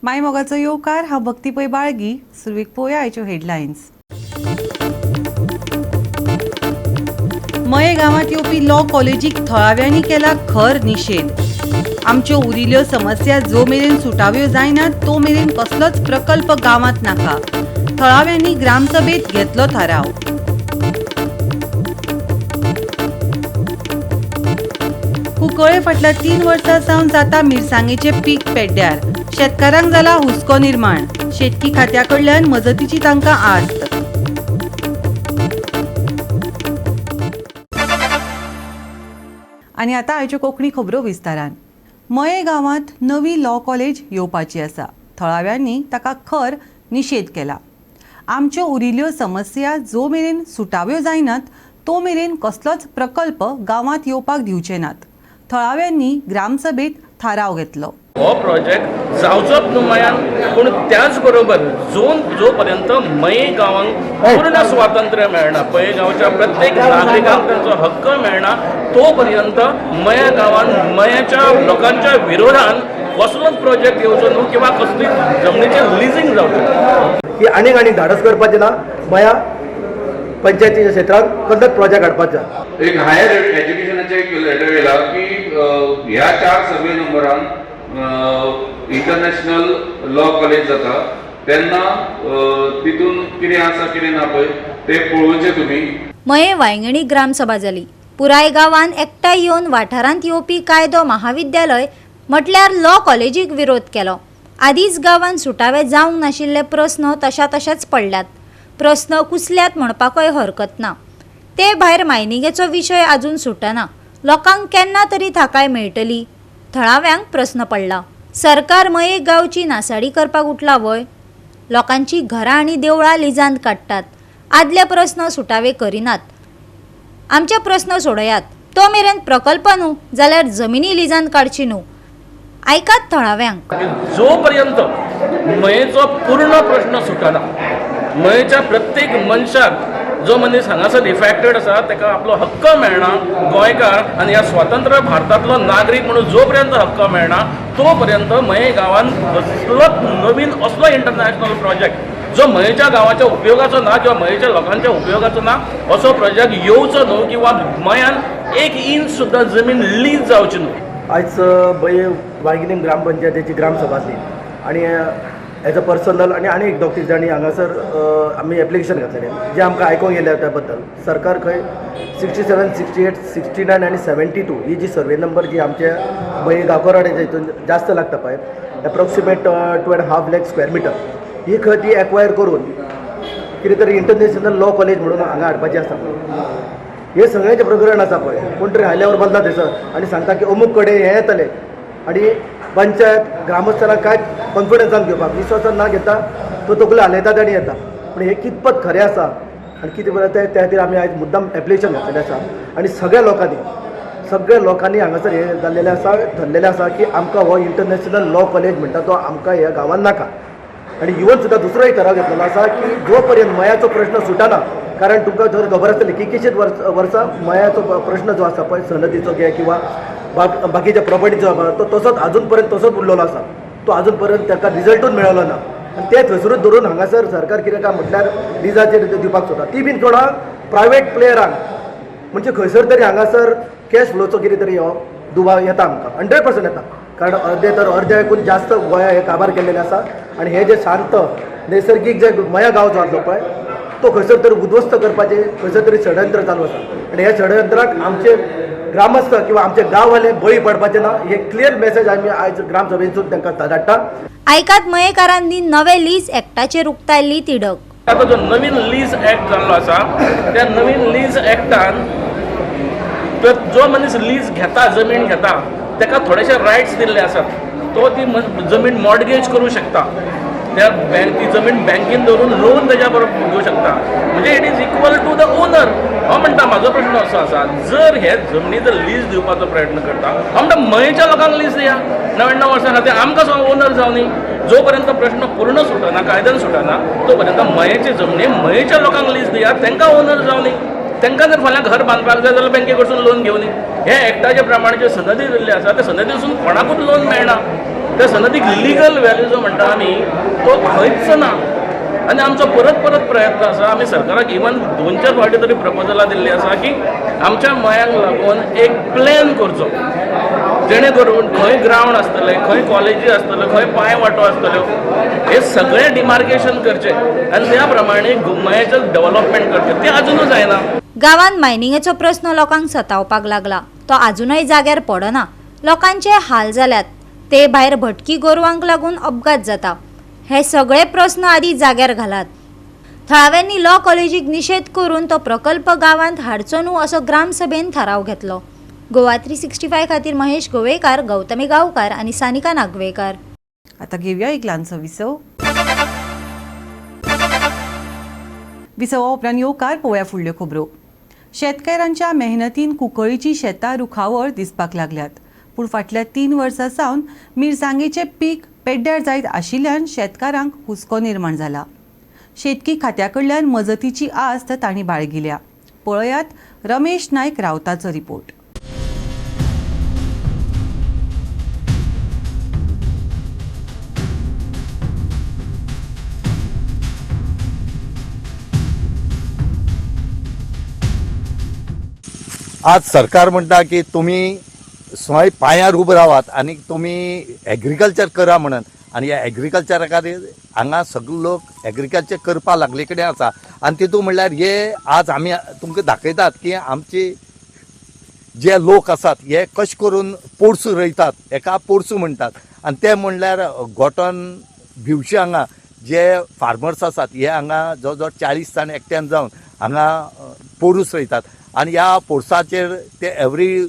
माय मोगाचो येवकार. हांव भक्ती पै बाळगी. सुरवेक पळोवया आयच्यो हेडलायन्स. मये गांवांत येवपी लॉ कॉलेजीक थळाव्यांनी केला खर निशेध. आमच्यो उरिल्ल्यो समस्या जो मेरेन सुटाव्यो जायनात तो मेरेन कसलोच प्रकल्प गांवांत नाका. थळाव्यांनी ग्रामसभेत घेतलो थाराव. कुंकळे फाटल्या 3 वर्सां सावन जाता मिरसांगेचें पीक पेड्ड्यार. शेतकारांक जाला हुस्को निर्माण. शेतकी खात्या कडल्यान मजतीची तांकां आस्त. आनी आतां आयच्यो कोंकणी खबरो विस्तारान. मये गांवांत नवी लॉ कॉलेज येवपाची आसा. थळाव्यांनी ताका खर निशेध केला. आमच्यो उरिल्ल्यो समस्या जो मेरेन सुटाव्यो जायनात तो मेरेन कसलोच प्रकल्प गांवांत येवपाक दिवचे नात. थळाव्यांनी ग्रामसभेत थाराव घेतलो. हो प्रोजेक्ट जावचोच न्हू मयान, पूण त्याच बरोबर जो पर्यंत मये गांवांक पूर्ण स्वातंत्र्य मेळना, मये गांवच्या प्रत्येक नागरिकांक तांचो हक्क मेळना, तो पर्यंत मया गांवान मयाच्या लोकांच्या विरोधान कसलोच प्रोजेक्ट येवचो न्हू किंवा कसली जमनीचें लिजींग जावचें. की आनीक आनी धाडस करपाचें ना. मया पंचायतीच्या क्षेत्रांत कसलोच प्रोजेक्ट हाडपाचो. एक हायर एज्युकेशनाचे एक लेटर येयला की ह्या चार सर्वे नंबरान इंटरनॅशनल लॉ कॉलेज जाता तेन्ना तितून कितें आसा कितें ना पळय ते पळोवचें तुमी. मये वांयगणी ग्रामसभा जाली. पुराय गांवान एकठांय येवन वाठारांत येवपी कायदो महाविद्यालय म्हटल्यार लॉ कॉलेजीक विरोध केलो. आदींच गांवांत सुटावे जावंक नाशिल्ले प्रस्न तशा तशेच पडल्यात. प्रस्न कुसल्यात म्हणपाकय हरकत ना. ते भायर मायनिंगेचो विशय अजून सुटना. लोकांक केन्ना तरी थाकाय मेळटली? थळाव्यांक प्रस्न पडला. सरकार मये गांवची नासाडी करपाक उठला व्हय? लोकांची घरां आनी देवळां लिजांत काडटात. आदले प्रस्न सुटावे करिनात. आमचे प्रस्न सोडयात तो मेरेन प्रकल्प न्हू जाल्यार जमिनी लिजांत काडची न्हू. आयकात थळाव्यांक. की जो पर्यंत मयेचो पूर्ण प्रश्न सुटना, मयेच्या प्रत्येक मनशाक, जो मनीस हांगासर इफेक्टेड आसा ताका आपलो हक्क मेळना, गोंयकार आनी ह्या स्वतंत्र भारतांतलो नागरीक म्हणून जो पर्यंत हक्क मेळना तो पर्यंत मये गांवांत कसलोच नवीन असलो इंटरनॅशनल प्रोजेक्ट जो मयेच्या गांवाच्या उपयोगाचो ना किंवा मयेच्या लोकांच्या उपयोगाचो ना, असो प्रोजेक्ट येवचो न्हू किंवा मयान एक इंच सुद्दां जमीन लीज जावची न्हू. आयज मये वांयगिणी ग्रामपंचायतीची ग्रामसभा आसली आनी एज अ पर्सनल आनी आनी एक दोग तीग जाणी हांगासर आमी एप्लिकेशन घातलेलें, जें आमकां आयकोंक येयल्या त्या बद्दल. सरकार खंय 67, 68, 69 आनी 72 ही जी सर्वे नंबर जी आमच्या मये गांवकरवाड्याच्या हितून जास्त लागता पळय, approximate 2.5 lakh square meter, ही खंय ती एक्वायर करून कितें तरी इंटरनॅशनल लॉ कॉलेज म्हणून हांगा हाडपाची आसा. हे सगळें प्रकरण आसा पळय, कोण तरी हायल्यावर बसला थंयसर आनी सांगता की अमूक कडेन हें येतलें आनी पंचायत ग्रामस्थानाक कांय कॉन्फिडन्सान घेवपाक, विश्वासान ना घेता तो तकली हालयतात आनी येता. पूण हें कितपत खरें आसा आनी कितें बरें तें, त्या खातीर आमी आयज मुद्दाम एप्लिकेशन घातलेलें आसा आनी सगळ्या लोकांनी हांगासर हें जाल्लेलें आसा, ठरलेलें आसा की आमकां हो इंटरनॅशनल लॉ कॉलेज म्हणटा तो आमकां ह्या गांवांत नाका. आनी इवन सुद्दां दुसरो एक ठराव घेतलेलो आसा की जो पर्यंत मयाचो प्रश्न सुटना, कारण तुमकां जर खबर आसतली कितलीशींच वर्सां मयाचो प्रश्न जो आसा पळय, सनदीचो घे किंवा बाकीच्या प्रॉपर्टीचो आसा, तो तसोच अजून पर्यंत तसोच उरलेलो आसा. तो अजून पर्यंत ताका रिजल्टूच मेळलो ना आनी ते थंयसरूच धरून हांगासर सरकार कितें काय म्हटल्यार लिजाचेर दिवपाक सोदता, ती बीन कोणाक, प्रायवेट प्लेयरांक. म्हणजे खंयसर तरी हांगासर कॅश फ्लोचो कितें तरी हो दुबाव येता आमकां, 100% येता. कारण अर्दे तर अर्द्याकून जास्त गोंया हे काबार केल्लेलें आसा आनी हे जे शांत नैसर्गीक जे मया गांव जो आसलो पळय, तो खंयसर तरी उद्ध्वस्त करपाचें खंयसर तरी षडयंत्र चालू आसा आनी ह्या षडयंत्राक आमचे ग्रामस्थ किंवा आमचे गांववाले बळी पडपाचे ना, हे क्लियर मेसेज आमी आयज ग्रामसभेतून तांकां धाडटा. आयकात मयेकारांनी नवे लीज एक्टाचेर उक्तायल्ली तिडक. आतां जो नवीन लीज एक्ट जाल्लो आसा, त्या नवीन लीज एक्टान तर जो मनीस लीज घेता, जमीन घेता, ताका थोडेशे रायट्स दिल्ले आसात. तो ती जमीन मॉर्गेज करूं शकता, त्या बँक ती जमीन बँकेन दवरून लोन तेज्या बरोबर घेवं शकता. म्हणजे it is equal to the owner. हांव म्हणटा, म्हाजो प्रश्न असो आसा, जर हे जमनी जर लीज दिवपाचो प्रयत्न करता, हांव म्हणटा मयेच्या लोकांक लीज दिया 99 वर्सां खातीर, आमकां ओनर जावनी. जो पर्यंत प्रश्न पूर्ण सुटना, कायद्यान सुटना, तो पर्यंत मयेची जमनी मयेच्या लोकांक लीज दिया, तांकां ओनर जावनी. तांकां जर फाल्यां घर बांदपाक जाय जाल्यार बँके कडसून लोन घेवनी. हे एक्टाचे प्रमाणे ज्यो सनदी दिल्ली आसा, त्या सनदीसून कोणाकूच लोन मेळना. त्या सनदीक लिगल व्हॅल्यू जो म्हणटा आमी तो खंयच ना. आनी आमचो परत परत प्रयत्न आसा, आमी सरकाराक इवन 2-4 फावटी तरी प्रपोजलां दिल्लीं आसा की आमच्या मयांक लागून एक प्लॅन करचो, जेणे करून खंय ग्रावंड आसतलें, खंय कॉलेजी आसतल्यो, खंय पांय वाटो आसतल्यो, हे सगळें डिमार्केशन करचें आनी त्या प्रमाणे मयाचें डेवलपमेंट करचें. तें अजुनूय जायना. गांवांत मायनिंगेचो प्रस्न लोकांक सतावपाक लागला. तो आजुनय जाग्यार पडना. लोकांचे हाल जाल्यात. ते भायर भटकी गोरवांक लागून अपघात जाता. हे सगळे प्रस्न आदी जाग्यार घालात. थळाव्यांनी लॉ कॉलेजीक निशेध करून तो प्रकल्प गांवांत हाडचो न्हू असो ग्रामसभेन थाराव घेतलो. गोवा 365 खातीर महेश गोवेकार, गौतमी गांवकार आनी सानिका नागवेकार. आता घेवया एक ल्हानसो विसव. विसवा उपरांत येवकार पळोवया फुडल्यो खबरो. शेतकारांच्या मेहनतीन कुंकळीची शेतां रुखावळ दिसपाक लागल्यात, पूण फाटल्या 3 वर्सां सावन मिरसांगेचें पीक पेड्ड्यार जायत आशिल्ल्यान शेतकारांक हुस्को निर्माण जाला. शेतकी खात्या कडल्यान मजतीची आस्त तांणी बाळगिल्या. पळयात रमेश नायक रावताचो रिपोर्ट. आज सरकार म्हणटा की तुमी स्वय पांयार उबे रावात आनी तुमी एग्रीकल्चर करा म्हणून, आनी ह्या एग्रीकल्चरा खातीर हांगा सगळे लोक एग्रीकल्चर करपाक लागले कडेन आसा. आनी तितून म्हणल्यार हे आज आमी तुमकां दाखयतात की आमचे जे लोक आसात हे कशें करून पोरसूं रोयतात, हेका पोरसूं म्हणटात. आनी ते म्हणल्यार गोटन भिवशे हांगा जे फार्मर्स आसात हे हांगा जवळ जवळ 40 जाण एकट्यान जावन हांगा पोरूस रोयतात. आनी ह्या पोरसाचेर ते एवरी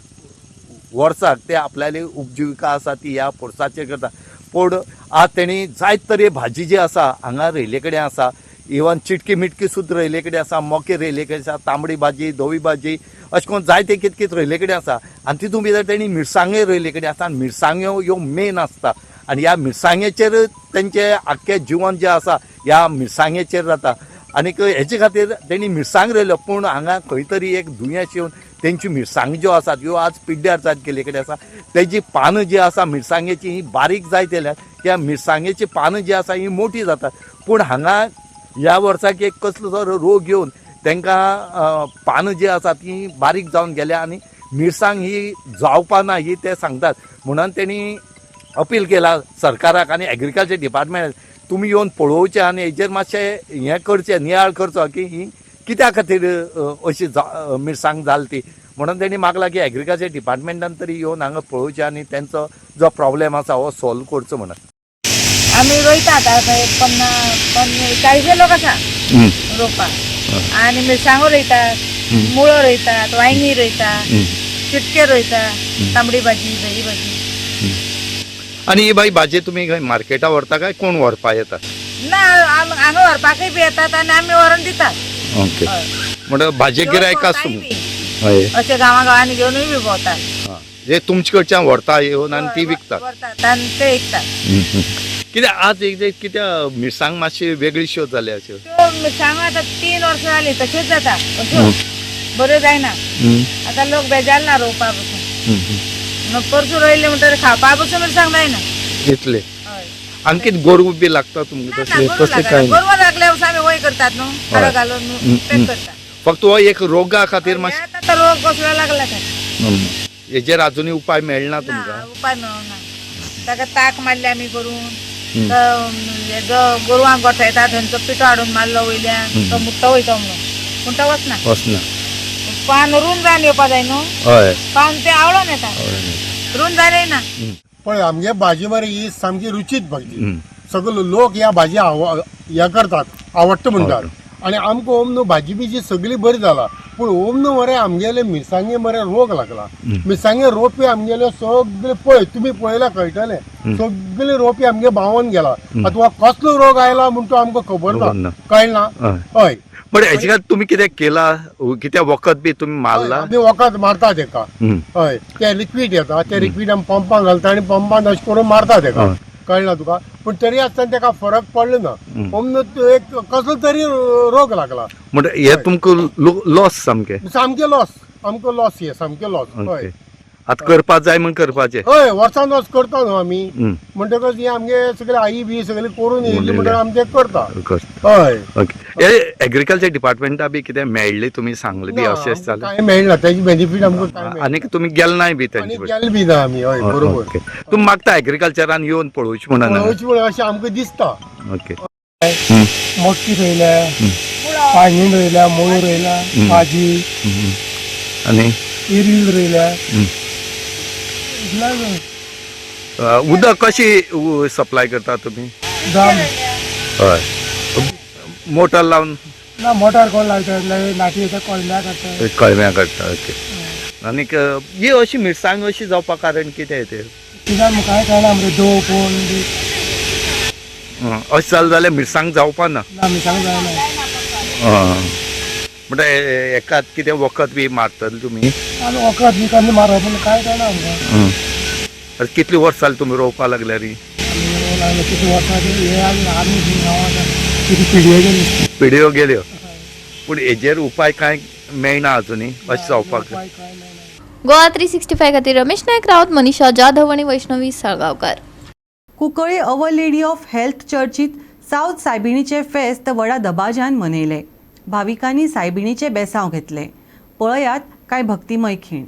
वर्साक ते आपल्याली उपजिविका आसा ती ह्या पोरसाचेर करता. पूण आज तेणी जायत तरे भाजी जी आसा हांगा रोयले कडेन आसा. इवन चिटकी मिटकी सुद्दां रोयले कडेन आसा, मोके रोयले कडेन आसा, तांबडी भाजी, धवी भाजी, अशें करून जायते कितें कितें रोयले कडेन आसा. आनी तितून भितर तेणी मिरसांग्यो रोयले कडेन आसा. आनी मिरसांग्यो ह्यो मेन आसता आनी ह्या मिरसांगेचेर तेंचें आख्खें जिवन जें आसा ह्या मिरसांगेचेर जाता. आनीक हेजे खातीर तेणी मिरसांग रोयल्यो, पूण हांगा खंय तरी एक दुयेंस येवन तेंच्यो मिरसांग ज्यो आसात ह्यो आज पिड्ड्यार जायत गेल्ले कडेन आसा. तेजी पानां जी आसा मिरसांगेची ही बारीक जायत गेल्यात, त्या मिरसांगेची पानां जी आसा ही मोटी जातात. पूण हांगा ह्या वर्साक एक कसलो तो रोग येवन तांकां पानां जी आसा ती बारीक जावन गेल्या आनी मिरसांग ही जावपा ना ही ते सांगतात. म्हणून तेणी अपील केला सरकाराक आनी एग्रीकल्चर डिपार्टमेंट तुमी येवन पळोवचें आनी हेजेर मातशें हें करचें, नियाळ करचो की ही कित्या खातीर अशी मिरसांग जाली ती. म्हणून तेणी मागला की एग्रीकल्चर डिपार्टमेंटान तरी येवन हांगा पळोवचें आनी तेंचो जो प्रॉब्लेम आसा हो सॉल्व करचो म्हणून. आमी रोयतात आतां एक 50 40 लोक आसा रोवपाक. आनी मिरसांगो रोयतात, मुळो रोयतात, वांयगी रोयतात, चिटके रोयतात, तांबडी भाजी, धवी भाजी. आनी ही बाई भाजी तुमी खंय मार्केटा व्हरता काय कोण व्हरपा येता? ना, हांगा व्हरपाकय बी येतात आनी आमी व्हरून दितात. ओके, म्हणटकच भाजी गिरायक आसा तुमकां? हय, अशे गांवा गांवांनी घेवनूय बी भोंवतात. हे तुमचे कडच्यान व्हरता येवन आनी ती विकतात? व्हरतात आनी ते विकतात. कित्याक आज एक कित्याक मिरसांग मातशी वेगळीश्यो जाल्या अश्यो? त्यो मिरसांगो आतां 3 वर्सां जालीं तश्योच जाता, अश्यो बऱ्यो जायना. आतां लोक बेजारला रोवपा पसून. परसूं रोयलें म्हणटकीर खावपा पसून मिरसांग जायना. इतले आनी कितें गोरवां बी लागता तुमकां? तसले तसले कांय ना? गोरवां लागल्या पसून आमी वय करतात न्हू, हाडो घालून पेक करतात. फक्त हो एक रोगा खातीर मातशें आतां रोग कसलो लागला काय हेजेर अजुनूय उपाय मेळना तुमकां? उपाय मेळना. ताका ताक मारले आमी करून, हेजो गोरवांक गोठयता थंयचो पिठो हाडून मारलो वयल्यान, तो मुट्टो वयता म्हणून, पूण तो वचना. वचना. पान रूंद जावन येवपा जाय न्हू, हय, पान तें आवडोन येता, रूंद जावन येना. पळय आमगे भाजी मरे ही सामकी रुचीक भाजी, सगळे लोक ह्या भाजी हे करतात, आवडटा म्हणटात. आनी आमकां ओम न्हू भाजी बिजी सगळी बरी जाला, पूण ओम न्हू मरे आमगेले मिरसांगे मरे रोग लागला. मिरसांगे रोपे आमगेले सगळे पळय तुमी पळयल्या कळटले, सगळे रोपे आमगे बावन गेला. आतां हो कसलो रोग आयला म्हण तो आमकां खबर ना, कळना. हय, पण हेजे खातीर तुमी कितें केला? कितें वखद बी तुमी मारला? आमी वखद मारता तेका. हय, ते लिक्वीड येता, ते लिक्वीड आमी पंपान घालता आनी पंपान अशें करून मारता तेका, कळना तुका. पूण तरी आसतना तेका फरक पडलो ना. ओमनो एक कसलो तरी रोग लागला. म्हणजे हे तुमकां लॉस सामकें? सामकें लॉस, आमकां लॉस, हे सामकें लॉस. हय. आतां करपा जाय म्हण करपाचें. हय, वर्सान वर्स करता न्हू आमी. हम्म. म्हणटकच हे आमगे सगळे आई बी सगळे करून येयल्ली उरलेले. म्हणटकच आमी ते करता. कर. हय. ओके, हे एग्रीकल्चर डिपार्टमेंटा बी कितें मेळ्ळें तुमी सांगलें बी ना, अशें आमकां जालें? कांय मेळना तेजी बेनिफीट आमकां कांय मेळना. आनीक तुमी गेले नाय बी आनी तेंचे कडेन? गेले बी ना आमी, हय बरोबर. ओके, तुमी मागता एग्रीकल्चरान येवन पळोवचें म्हणून? पळोवची म्हणून अशें आमकां दिसता. ओके. मक्की रोयल्या, वांयगीण रोयल्या, मुळो रोयला, भाजी. आनी एरील रोयल्या. उदक कशी सप्लाय करता तुमी? दाम. हय, मोटर लावन? ना, मोटार कोण लायता, नाटी येता कोळम्या काडटा. कळम्या काडटा. ओके, आनीक ही अशी मिरसांग अशी जावपा कारण कितें तें? कित्याक कांय कळना मरे, दव कोण बी. अशें जालें जाल्यार मिरसांग जावपा ना? ना, मिरसांग जायना. म्हणटा एकाद कितें वखद बी मारतले तुमी? आमी वखद बी कसलें मारप म्हण कांय कळना आमकां. आतां कितली वर्सां जालीं तुमी रोवपा लागल्यार? आमी लागले कितली वर्सां ती हे आमी गांवांत कितें पिडये गेली. पिढयो गेल्यो, पूण हेजेर उपाय कांय मेळना अजुनूय अशें जावपाक? उपाय कांय मेळना. गोवा 365 खातीर रमेश नायक राऊत, मनीषा जाधव आणि Vaishnavi Salgaonkar. Cuncolim our lady of health चर्चीत सावथ सायबिणीचे फेस्त व्हडा दबाज्यान मनयले. भाविकांनी सायबिणीचे बेसांव घेतले. पळयात कांय भक्तिमय खीण.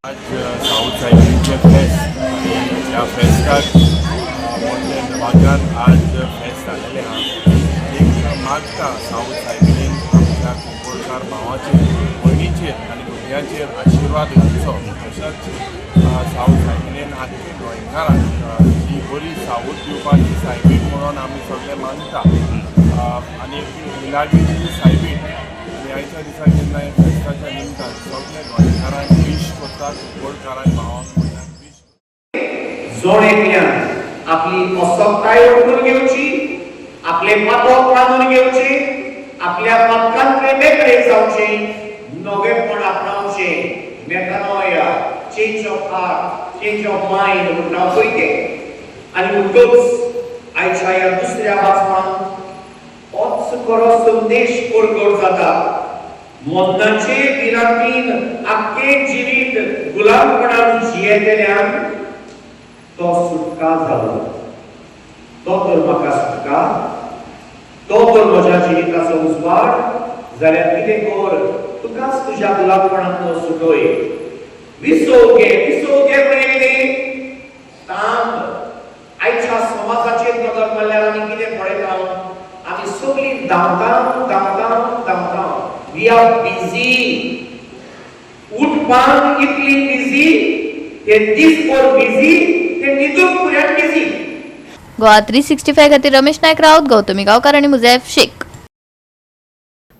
आज साऊथ सायबीचे फेस्त आनी ह्या फेस्ताक मोठ्या दबाज्यान आज फेस्त जालेलें आहा. एक मागता साऊथ सायबीन आमच्या कुंकळकार भावाचेर, भयणीचेर आनी भुरग्यांचेर आशिर्वाद घालचो. तशेंच साऊथ सायबीन आख्खे गोंयकारांक जी बरी सावथ दिवपाची सायबीन म्हणून आमी सगळे मानता आनी एक मिलाग्रीची सायबीन. आनी आयच्या दिसा जेन्ना हे फेस्ताच्या निमतान सगळे गोंयकारांक वीश करता, कुंकळकारांक, भावांक, भयणांक वीश. जोड एकल्यान आपली असक्ताय ओळखून घेवची, आपले पातक मानून घेवचे, आपल्या पातकांतले मेकळे जावचे, नवेपण आपणावचे. Metanoia, change of heart, change of mind म्हणटा पळय तें. आनी म्हणटूच आयच्या ह्या दुसऱ्या वाचपांत होच बरो संदेश परगट जाता. मरणाचे भिरांतीन आख्खें जिवीत गुलामपणान जियेतल्यान तो सुटका जालो. तो तर म्हाका सुटका, तो तर म्हज्या जिविताचो उजवाड. जाल्यार कितें कर, तुकाच तुज्या गुलामपणांतलो सुटय. विसव घे. विसव घे म्हणजे कितें? तांक. आयच्या समाजाचेर नदर मारल्यार आमी कितें पळयता? आमी सगळीं धांवता, धांवता, धांवता. We are busy. उठपाक इतली बिझी, ते दीसभर बिझी, ते न्हिदूंक पुऱ्यान बिझी. गोवा 365 खातीर रमेश नायक राऊत, गौतमी गांवकार आणि मुजैफ शेख.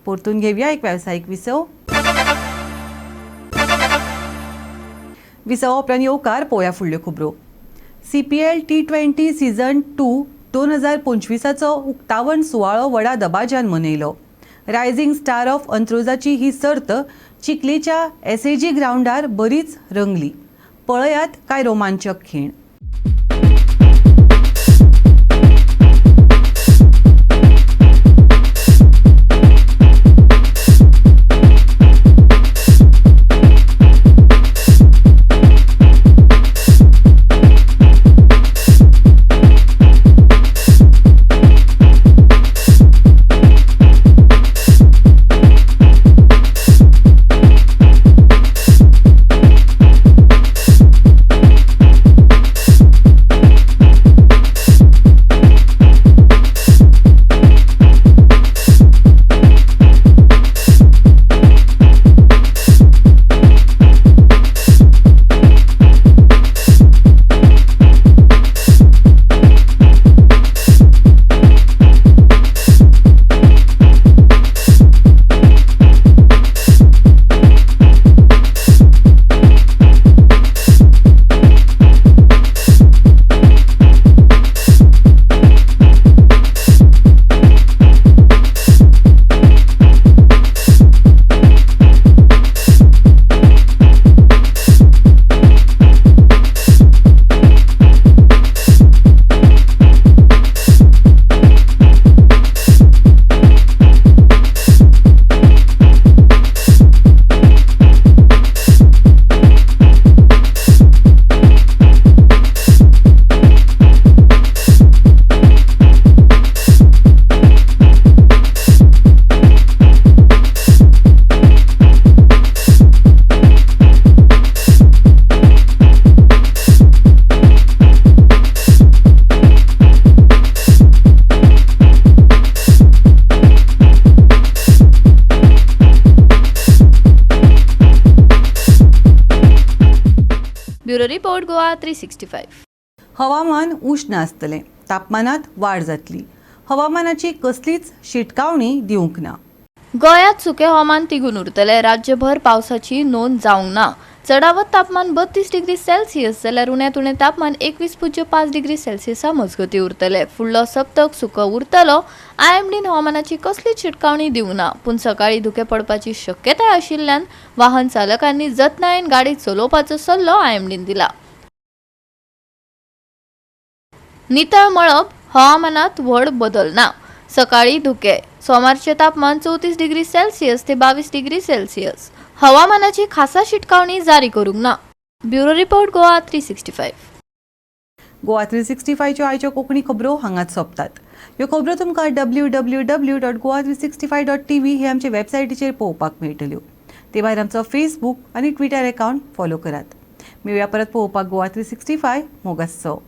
परतून घेवया एक वेवसायीक विसव. विसवा उपरांत येवकार पळोवया फुडल्यो खबरो. CPL T20 season 2 2025चो उक्तावण सुवाळो व्हडा दबाज्यान मनयलो. रायझिंग स्टार ऑफ अंत्रुजाची ही सर्त चिखलेच्या एसएजी ग्रावंडार बरीच रंगली. पळयात कांय रोमांचक खीण. Bureau report Goa 365. हवामान उश्ण आसतलें, तापमानात वाड जातली. हवामानाची कसलीच शिटकावणी दिवंक ना. गोंयांत सुकें हवामान तिगून उरतलें. राज्यभर पावसाची नोंद जावंक ना. चडावत तापमान 32 डिग्री सेल्सियस जाल्यार उण्यांत उणें तापमान 21.5 डिग्री सेल्सियसा मजगतीं उरतलें. फुडलो सप्तक सुको उरतलो. आयएमडीन हवामानाची कसलीच शिटकावणी दिवंक ना, पूण सकाळीं धुकें पडपाची शक्यताय आशिल्ल्यान वाहन चालकांनी जतनायेन गाडी चलोवपाचो सल्लो आयएमडीन दिला. नितळ मळब, हवामानात व्हड बदल ना. सकाळी धुके. सोमारचें तापमान 34 डिग्री सेल्सियस ते 22 डिग्री सेल्सियस. हवामानाची खासा शिटकावणी जारी करूंक ना. Bureau report Goa 365. Goa 365च्यो आयच्यो कोंकणी खबरो हांगाच सोंपतात. ह्यो खबरो तुमकां www.goa365.tv हे आमचे वेबसायटीचेर पळोवपाक मेळटल्यो. ते भायर आमचो फेसबूक आनी ट्विटर एकावंट फॉलो करात. मेळुया परत पळोवपाक गोवा 365. मोगासो.